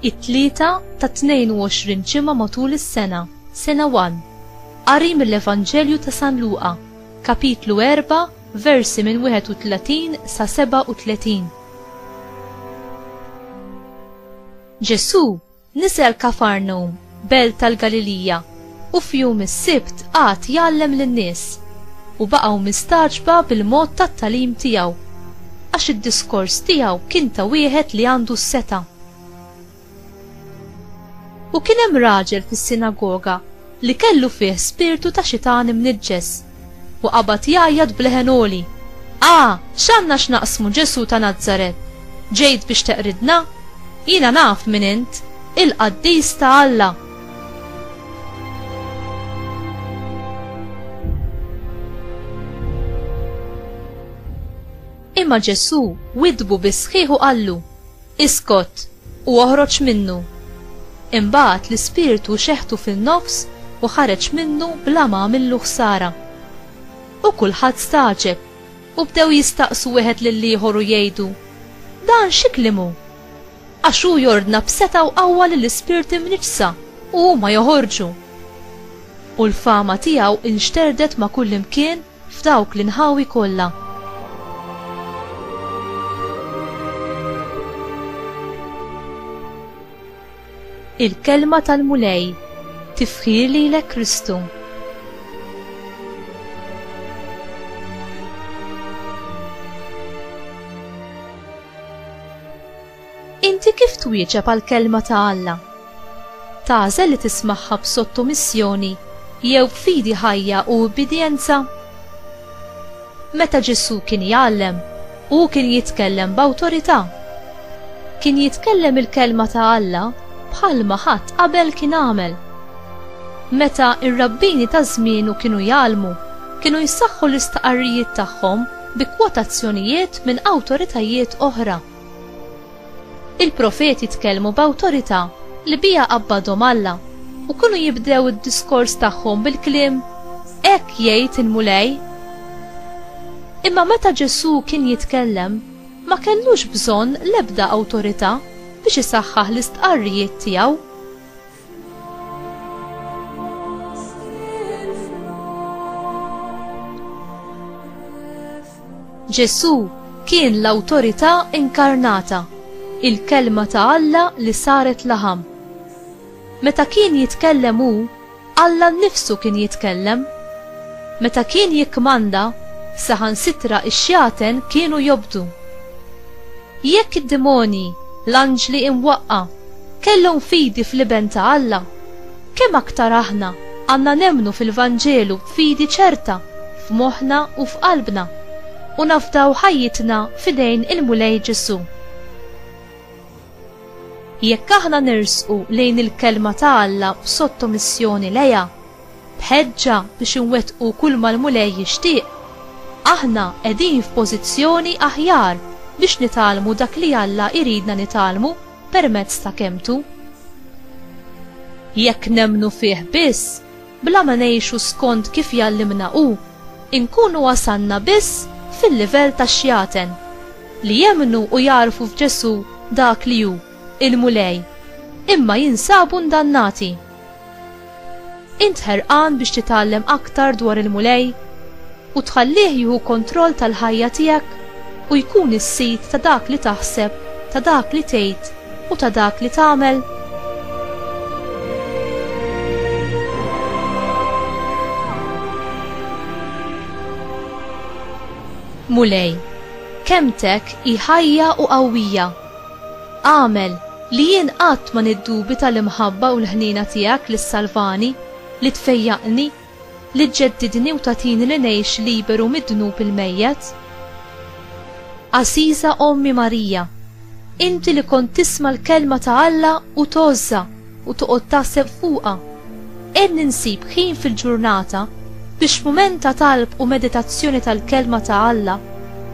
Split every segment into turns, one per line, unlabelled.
It-Tlieta tat-22 ġimgħa matul is-sena, Sena 1. Qari mill-Evanġelju ta' San Luqa, kapitlu 4, versi minn 31 sa 37. Ġesù Niżel Kafarnum, belt tal-Galilija, u f'jum is-Sibt qagħad jgħallem lin-nies. U baqgħu mistagħġba bil-mod tat-tagħlim tiegħu, għax id-diskors tiegħu kien ta' wieħed li għandu s-setgħa. U kien hemm raġel fis-sinagoga li kellu fih spirtu ta' xitan imniġġes, u qabad jgħajjat b'leħen għoli, Ah, x'għandna x'naqsmu Ġesù ta' Nazaret? Ġejt biex teqridna? Jiena naf min int, il-Qaddis ta' Alla! Imma Ġesù widdbu bis-sħiħ u qallu, Iskot, u oħroġ minnu. Imbagħad l-ispirtu xeħtu fin-nofs u ħareġ minnu bla ma għamillu ħsara. U kulħadd stagħġeb, u bdew jistaqsu wieħed lill-ieħor u jgħidu, Dan xi kliem hu? Għax hu jordna b'setgħa u qawwa lill-ispirti mniġġsa, u huma joħorġu. U l-fama tiegħu inxterdet ma' kullimkien f'dawk l-inħawi kollha. Il-Kelma tal-Mulej, Tifħir lilek Kristu. Inti kif twieġeb għall-Kelma ta' Alla? Tagħżel li tismagħha b'sottomissjoni jew b'fidi ħajja u ubbidjenza? Meta Ġesù kien jgħallem, hu kien jitkellem b'awtorità. Kien jitkellem il-Kelma ta' Alla bħalma ħadd qabel kien għamel. Meta r-rabbini ta' żmienu kienu jgħallmu, kienu jsaħħu l-istqarrijiet tagħhom bi kwotazzjonijiet minn awtoritajiet oħra. Il-profeti tkellmu b'awtorità li biha qabbadhom Alla u kienu jibdew id-diskors tagħhom bil-kliem Hekk jgħid il-Mulej. Imma meta Ġesù kien jitkellem, ma kellux bżonn l-ebda awtorità biex isaħħaħ l-istqarrijiet tiegħu. Ġesù kien l-awtorità inkarnata, il-Kelma ta' Alla li saret laħam. Meta kien jitkellem hu, Alla nnifsu kien jitkellem. Meta kien jikkmanda, saħansitra x-xjaten kienu jobdu. Jekk id-demonji, l-anġli imwaqqa', kellhom fidi fl-Iben ta' Alla, kemm aktar aħna għandna nemmnu fil-Vanġelu b'fidi ċerta f'moħħna u f'qalbna, u nafdaw ħajjitna f'idejn il-Mulej Ġesù. Jekk aħna nersqu lejn il-Kelma ta' Alla b'sottomissjoni lejha, b'ħeġġa biex inwettqu kulma l-Mulej jixtieq, aħna qegħdin f'pożizzjoni aħjar biex nitgħallmu dak li Alla jridna nitgħallmu permezz ta' Kelmtu. Jekk nemmnu fih biss, bla ma ngħixu skont kif jgħallimna hu, inkunu wasalna biss fil-livell tax-xjaten, li jemmnu u jagħrfu f'Ġesù dak li hu, il-Mulej, imma jinsabu ndannati. Int ħerqan biex titgħallem aktar dwar il-Mulej u tħallih jieħu kontroll tal-ħajja tiegħek u jkun is-sid ta' dak li taħseb, ta' dak li tgħid u ta' dak li tagħmel? Mulej, kelmtek hi ħajja u qawwija. Agħmel li jien qatt ma niddubita l-imħabba u l-ħniena tiegħek li ssalvani, li tfejjaqni, li ġġeddidni u tagħtini li ngħix liberu mid-dnub il-mejjet. Għażiża Ommi Marija, inti li kont tisma' l-Kelma ta' Alla u tgħożżha u toqgħod taħseb fuqha, għenni nsib ħin fil-ġurnata biex f'mument ta' talb u meditazzjoni tal-Kelma ta' Alla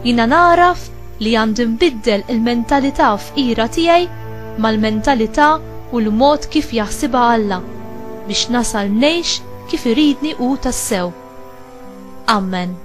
jiena nagħraf li għandi nbiddel il-mentalità fqira tiegħi mal-mentalità u l-mod kif jaħsibha Alla biex nasal ngħix kif iridni hu tassew. Ammen.